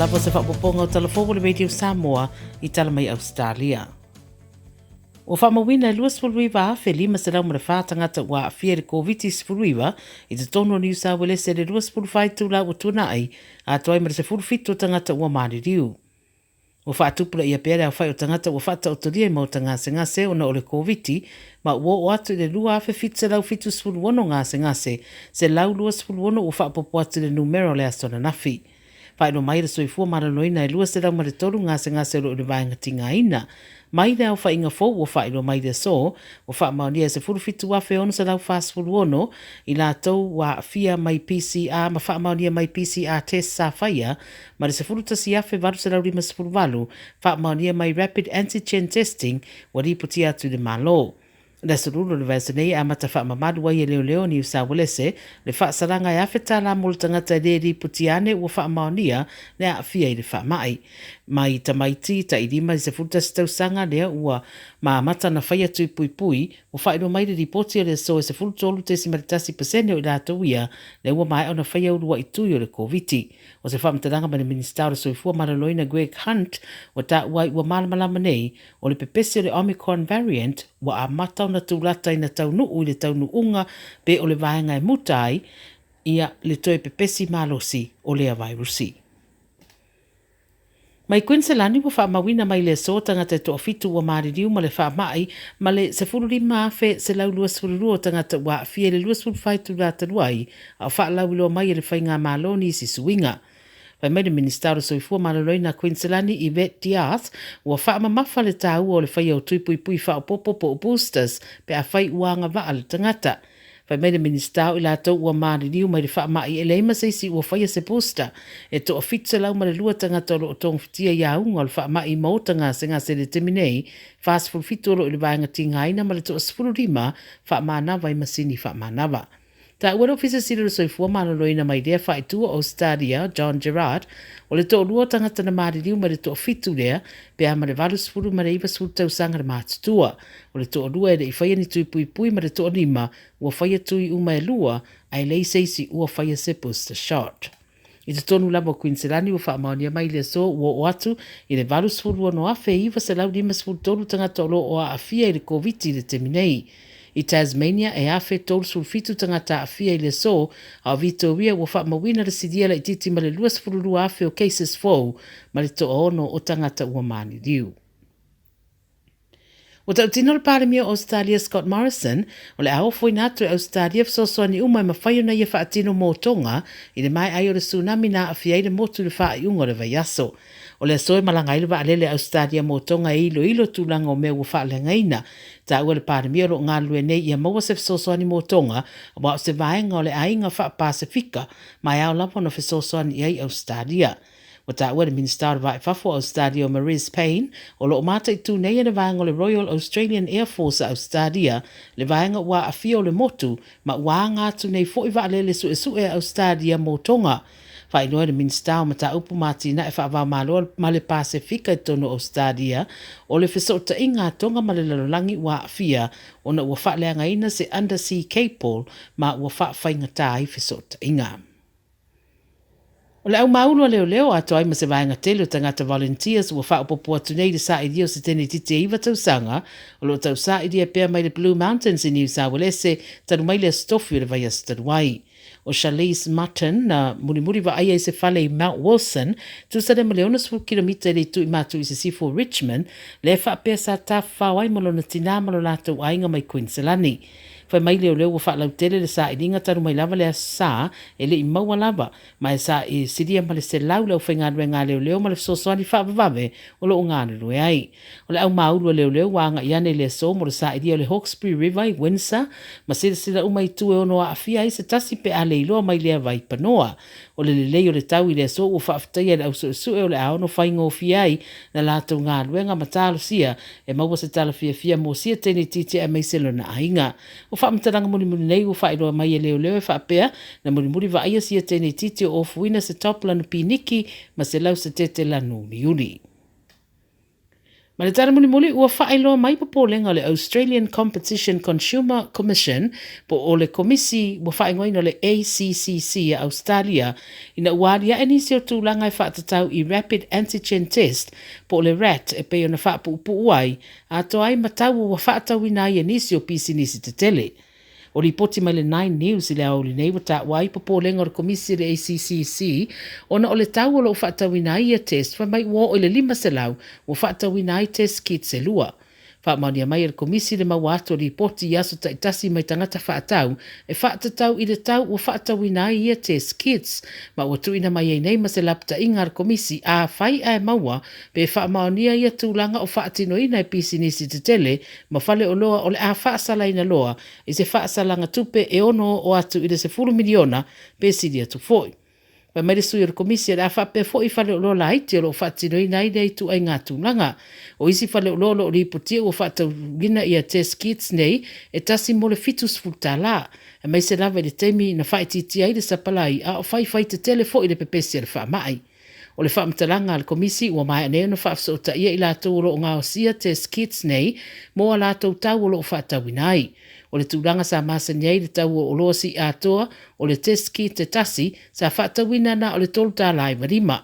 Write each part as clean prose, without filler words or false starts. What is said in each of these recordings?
lava o se faaopoopoga o Tala Fou a le Radio Samoa i tala mai Ausetalia. Ua faamauina e 29,504 tagata ua aafia i le Koviti-19 i totonu o Niu Sauelese i le 24 itula ua tuanai, atoa ai ma le 17 o tagata ua maliliu. Ua faatupulaia pea le aofai o tagata ua faataotolia i maota gasegase ona o le Koviti ma ua oo atu i le 2,776 gasegase, 126 ua faaopoopo atu i le numera o le aso ananafi. Faailoa mai e le Soifua Maloloina e 203 gasegase o lo o i le vaega tigaina. Mai le aofaiga fou ua faailoa mai i le aso, ua faamaonia e 17,646 i latou ua aafia mai PCR ma faamaonia mai PCR test sa faia, ma le 11,858 faamaonia mai Rapid Antigen Testing ua lipotia atu i le Malo. I le Aso Lulu o le vaiaso nei e amata faamamalu ai e leoleo o Niu Sauelese le faasalaga e $1,000 mo le tagata e le lipotia ane ua faamaonia le aafia i le faamai. Mai tamaiti tai 5 i 11 tausaga lea ua ma amata ona faia tui puipui, ua faailoa mai le lipoti o le aso e 13.1 pasene o i latou ia lea ua maea ona faia uluai tui o le Koviti. O se faamatalaga mai le Minisita o le Soifua Maloloina Greg Hunt ua taua ai ua malamalama nei o le pepesi o le Omicron variant ua amata ona tulata ina taunuu i le taunuuga pe o le vaega e muta ai ia le toe pepesi malosi o lea vairusi. Mai Kuiniselani ua faamauina mai le aso tagata e toafitu ua maliliu ma le faamai ma le 15,122 o tagata ua aafia i le 24 itula talu ai a o faalauiloa mai e le Faigamalo nisi suiga. Fai mai le Minisita o le Soifua Maloloina a Kuiniselani Yvette D'Ath ua faamamafa le taua o le faia o tui puipui faaopoopo po o boosters pe afai ua agavaa le tagata. Fai mai le Minisita o i latou ua maliliu mai le faamai e leai ma se isi ua faia se booster. E toa 702 tagata o lo o togafitia i auga o le faamai i maota gasegase i le taimi nei, 47 o lo o i le vaega tigaina ma le toa 15 faamanava i masini faamanava. Taua le Ofisa Sili o le Soifua Maloloina mai lea faaitu o Ausetalia, John Gerrard, o le toalua o tagata na maliliu mai le toafitu lea, pe a ma le 80 ma le 90 tausaga le matutua. O le toalua e le i faia ni tui puipui ma le toalima ua faia tui uma e lua ae leai se isi ua faia se booster shot. I totonu lava o Kuiniselani ua faamaonia mai i le aso ua oo atu i le 86,953 tagata o lo o aafia i le Koviti i le taimi nei. I Tasmania e 1,037 tagata aafia i le aso, a o Vitoria ua faamauina le silia laitiiti ma le 22,000 o cases fou ma le toaono o tagata ua maliliu. Ua tautino le Palemia o Ausetalia Scott Morrison, o le a ofoina atu e Ausetalia fesoasoani uma e mafai ona ia faatino mo Tonga i le maea ai o le tsunami na aafia ai le motu i le faaiuga o le vaiaso. O le aso e malaga ai le vaalele a Ausetalia mo Tonga e iloilo tulaga o mea ua faaleagaina. Taua le Palemia o lo o galulue nei ia maua se fesoasoani mo Tonga aua o se vaega o le aiga faa-Pasefika ma e ao lava ona fesoasoani i ai Ausetalia. Ua taua e le Minisita o le Vaa i Fafo o Ausetalia o Marise Payne, o lo o mataitu nei e le vaega o le Royal Australian Air Force a Ausetalia le vaega ua aafia o le motu ma ua aga atu nei foi vaalele suesue a Ausetalia mo Tonga. Faailoa e le Minisita o Mataupu ma Atinae Faava-o-Malo ma le Pasefika i totonu o Ausetalia, o le fesootaiga a Tonga ma le lalolagi ua aafia ona ua faaleagaina se undersea cable ma ua faafaigata ai fesootaiga. O le aumāulu a leoleo atoa ai ma se vaega tele o tagata volunteers ua faaopoopo atu nei i le sailia o se tenetiti e iva tausaga o lo o tausailia pea mai le Blue Mountains i Niu Sauelese talu mai le Aso Tofi o le vaiaso talu ai. O Shalise Mutton na mulimuli vaaia i se fale i Mount Wilson, tusa lea ma le 60 kilomita i le itu i matu i sisifo o Richmond, lea e faapea sa tafafao ai ma lona tinā ma lo latou aiga mai Kuiniselani. Fai mai leoleo ua faalautele le sailiga talu mai lava le Aso Sa e le i maua lava, ma e sa i silia ma le 100 le aufaigaluega a leoleo ma le fesoasoani faavavave o lo o galulue ai. O le aumāulu a leoleo ua agai ane i le aso mo le sailia o le Hawkesbury River i Windsor ma silasila uma i itu e ono aafia ai se tasi pe a le iloa mai lea vaipanoa. O le lelei o le tau i le aso ua faafetaia e le ausuesue o le a ono faigofie ai la latou galuega ma talosia e maua se tala fiafia mo sia tenetiti aemaise lona aiga. O faamatalaga mulimuli nei ua faailoa mai e leoleo e faapea, na mulimuli vaaia sia tenetiti o ofuina se top lanu piniki ma se lausetete lanu uliuli. Ma le tala mulimuli, ua faailoa mai popolega o le Australian Competition Consumer Commission po o le Komisi ua faaigoaina o le ACCC a Ausetalia ina ua alia'e nisi o tulaga e faatatau i Rapid Antigen Test po o le RAT e pei ona faapuupuu ai, atoa ai ma tau ua faatauina ai e nisi o pisinisi tetele. O lipoti mai le Nine News i le aoauli nei ua taua ai popolega o le Komisi a le ACCC ona o le tau o lo o faatauina ai ia test fai mai ua oo i le 500 ua faatauina ai test kits e lua. Faamaonia mai e le Komisi le maua atu o lipoti i aso taitasi mai tagata faatau e faatatau i le tau ua faatauina ai ia test kits ma ua tuuina mai ai nei ma se lapataiga a le Komisi afai ae maua pe faamaonia ia tulaga o faatinoina e pisinisi tetele ma faleoloa o le a faasalaina loa i se faasalaga tupe e ono oo atu i le $10 miliona pe sili atu foi. Fai mai le sui o le Komisi o le a faapea foi i faleoloa laiti o lo o faatinoina ai lea ituaiga tulaga. O isi faleoloa o lo o lipotia ua faatauina ia test kits nei e tasi mo le $70, aemaise lava i le taimi na faaitiitia ai le sapalai a o faifai tetele foi le pepesi o le faamai. O le faamatalaga a le Komisi ua maea nei ona faafesootaia i latou o lo o gaosia test kits nei mo a latou tau o lo o faatauina ai. O le tulaga sa masani ai le tau o oloa siiatoa o le test kit e tasi sa faatauina na o le $3.95.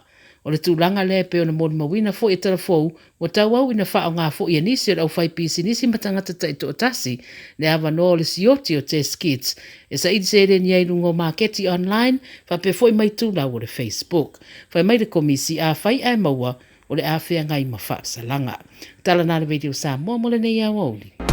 O le tulaga lea e pei ona molimauina foi e Talafou ua tauau ina faaaoga foi e nisi o le aufaipisinisi ma tagata taitoatasi le avanoa o le sioti o test kits e saili seleni ai i luga o maketi online faapea foi ma itulau o le Facebook. Fai mai le Komisi afai ae maua o le a feagai ma faasalaga. Tala na le Radio Samoa mo lenei aoauli.